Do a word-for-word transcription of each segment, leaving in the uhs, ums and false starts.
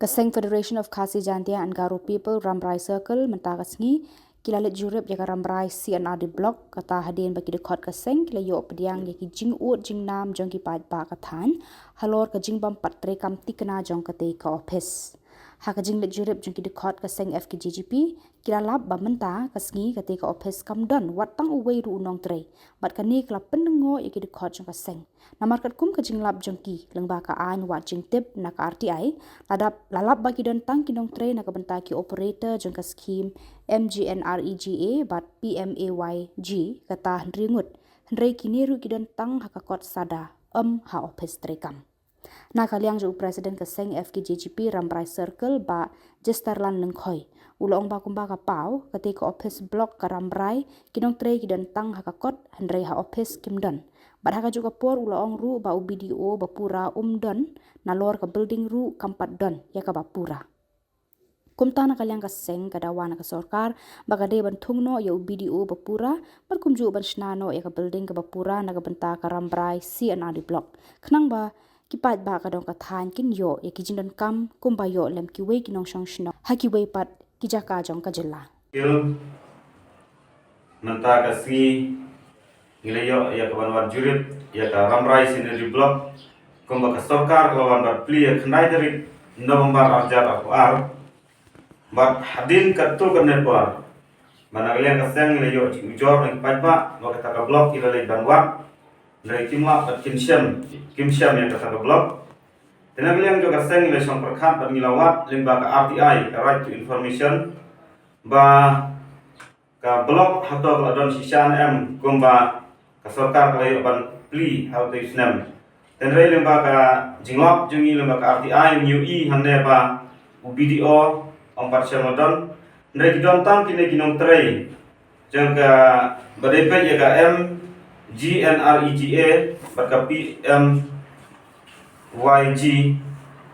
Ka seng Federation of Khasi Jaintia and Garo People Rambrai Circle mynta ka sngi ki la leit jurip ïa ka Rambrai C and R D Block, kata hadien ba ki dkhot ka seng ki la ïoh pdiang ïa ki jingud jingnam jong ki paidbah ka thaiñ halor ka jingbym pat treikam thikna jong katei ka ophis. Ha ka jingleit jurip jong ki dkhot ka seng F K J G P, ki la lap ba mynta ka sngi katei ka ophis kam don wat tang uwei ruh u nongtrei, bad kane ka la pynlyngngoh ïa ki dkhot jong ka seng. Namar katkum ka jinglap jong ki lyngba ka aiñ wad jingtip na ka R T I, la dap, la lap ba ki don tang ki nongtrei na ka bynta ki operator jong ka skhim M G N R E G A bad P M A Y G, kata hynriew ngut. Hynrei kine ruh ki don tang ha ka kot SADA, ym ha ophis treikam. Na ka liang jong u President ka seng F K J G P Rambrai Circle, Bah Jesterland Lyngkhoi, u la ong ba kumba ka paw, katei ka ophis block ka Rambrai, ki nongtrei ki don tang ha ka kot, hynrei ha ophis kim don. Bad ha kajuh ka por u la ong ruh ba u B D O ba pura um don, nalor ka building ruh kam pat don ïa kaba pura. Kumta na ka liang ka seng ka dawa na ka sorkar ba ka dei ban thung noh ïa u B D O ba pura, bad kumjuh ban shna noh ïa ka building kaba pura na ka bynta ka Rambrai C and R D Block, khnang ba ki paidbah ka dong ka thaiñ kin ïoh ïa ki jingdonkam kumba ïoh lem kiwei ki nongshong shnong ha kiwei pat ki jaka jong ka jylla. Ïa, mynta ka sngi ngi la ïoh ïa ka ban wad jurip ïa ka Rambrai C and R D Block, kumba ka sorkar ka la wan bad plie ha ka khyndai tarik November ar hajar arphew ar. Bad hadien katto katne por, ba na ka liang ka seng ngi la ïoh jingujor na ki paidbah ba kata ka block ki la leit ban wad, hynrei kim lah bad kim shem, kim shem ïa kata ka block. Te na ka liang jong ka seng ngi la shong pyrkhat bad ngi la wad lyngba ka R T I, ka Right to Information, ba ka block hato ka la don shisha ne em, kumba ka sorkar ka la ïoh ban plie ha utei u snem. Hynrei lyngba ka jinglap jong ngi lyngba ka R T I, ngi ïohi hangne ba u B D O ym pat shym la don. Hynrei ki don tang kine ki nongtrei jong ka, ba dei peit ïa ka M G N R E G A bad ka P M Y G,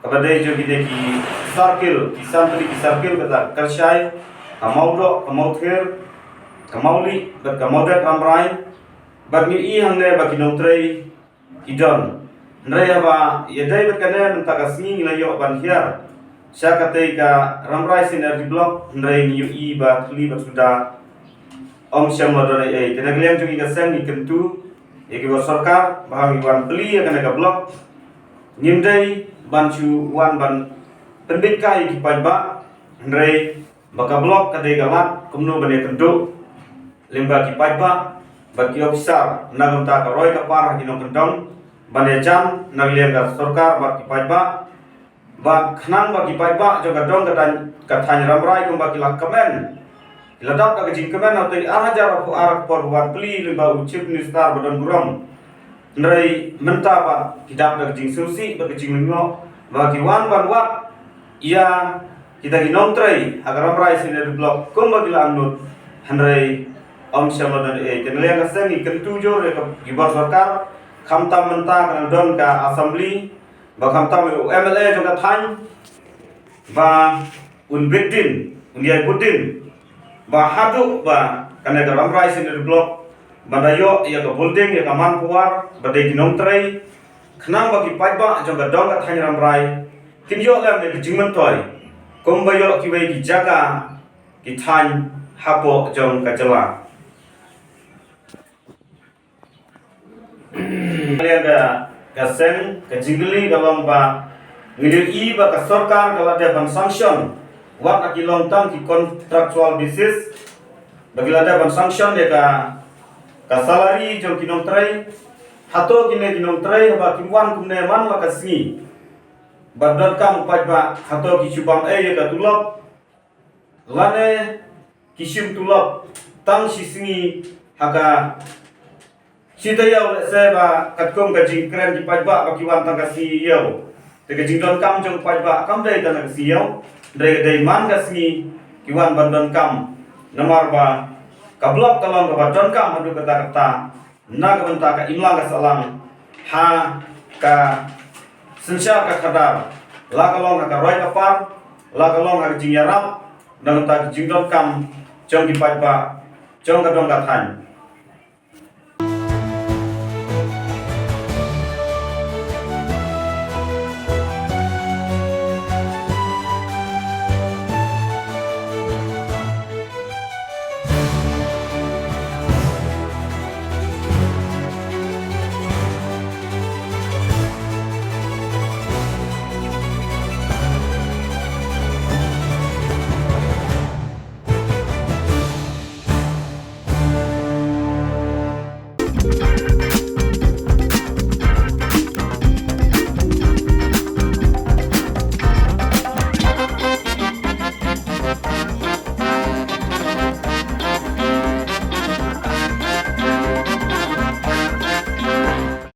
kaba dei jong kine ki circle, ki san tylli ki circle, kata ka Kyrshai, ka Mawdoh, ka Mawther, ka Mawlih bad ka Mawdet Rambrai. Bad ngi ïohi hangne ba ki nongtrei ki don. Hynrei haba ïadei bad kane, mynta ka sngi ngi la ïoh ban hiar sha katei ka Rambrai C and R D Block, hynrei ngi ïohi ba thylli bad suda ym shym la don ei ei. Te na ka liang jong ngi ka seng ngi kyntu ïa ki bor sorkar ba haba ngi wan plie ïa kane ka block, ngim dei ban shu wan ban pynbeit kai ïa ki paidbah, hynrei ba ka block ka dei ka lad kumno ban ïakynduh lyngba ki paidbah bad ki ophisar na ka bynta ka roi ka par ha ki nongkyndong, ban ïajan na ka liang ka sorkar bad ki paidbah, bad khnang ba ki paidbah jong ka dong ka thaiñ, ka thaiñ Rambrai kumba ki la kmen, ki la dap da ka jingkmen ha utei ar hajar arphew ar, ka por ba wan plie lyngba u Chief Minister ba don burom. Hynrei mynta pat ki dap da ka jingsngewsih bad ka jinglyngngoh ba ki wan ban wad ïa kita ki nongtrei ha ka Rambrai C and R D Block kumba ki la angnud, hynrei ym shym la don ei ei. Te na ka liang ka seng ngi kyntu jur ïa ki bor sorkar, khamtam mynta ka dang don ka assembly, ba khamtam ïa u M L A jong ka thaiñ, ba un bit dien, un ïai bud dien, ba haduh ba kane ka Rambrai C and R D Block ban da ïoh ïa ka building, ïa ka manpower ba dei ki nongtrei, khnang ba ki paidbah jong ka dong ka thaiñ Rambrai kin ïoh lem ïa ka jingmyntoi kumba ïoh kiwei ki jaka ki thaiñ hapoh jong ka jylla. Ka, ka seng, ka jingkylli ka long ba ngi ïohi ba ka sorkar ka la dep ban sanction wat la ki long tang ki contractual basis, ba ki la dep ban sanction ïa ka, ka salary jong ki nongtrei. Hato kine ki nongtrei haba kim wan kumne man la ka sngi, ba donkam u paidbah, hato ki shu bam ei ïa ka tulop, lane ki shim tulop tang shi sngi ha ka shi taïew? Lehse ba katkum ka jingkren ki paidbah ba ki wan tang ka sngi ïew, te ka jingdonkam jong u paidbah kam dei tang ka sngi ïew, hynrei ka dei man ka sngi ki wan ban donkam. Namar ba ka block ka long kaba donkam haduh katta katta na ka bynta ka imlang ka sahlang ha ka synshar ka khadar, la ka long ha ka roi ka par, la ka long ha ka jingïarap na ka bynta ka jingdonkam jong ki paidbah jong ka dong ka thaiñ.